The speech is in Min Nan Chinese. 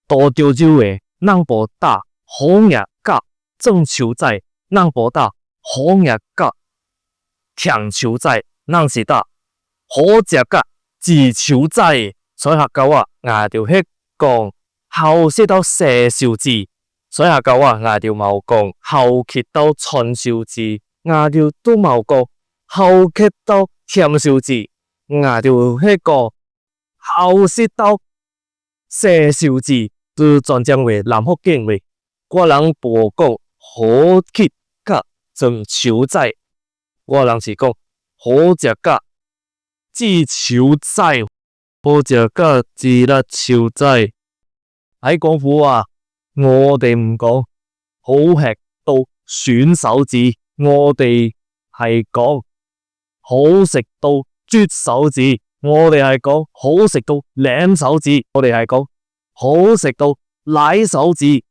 到潮州話，人無打好額佮鑽手指，人無打好額佮舔手指，人是打好食佮舌手指。所以客家話𠊎著彼講好食到踅手指，所以客家話𠊎著嘛有講好乞到穿手指，𠊎著都嘛有講好乞到舔手指，𠊎著彼講好食到踅手指。佇泉漳話、南福建話，我人無講好乞佮鑽手指，我人是講好食佮舌手指，好食佮舌仔手指。喺廣府話，我哋毋講好食到吮手指，我哋係講好食到啜手指，我哋係講好食到舐手指，我哋係講好食到舐手指。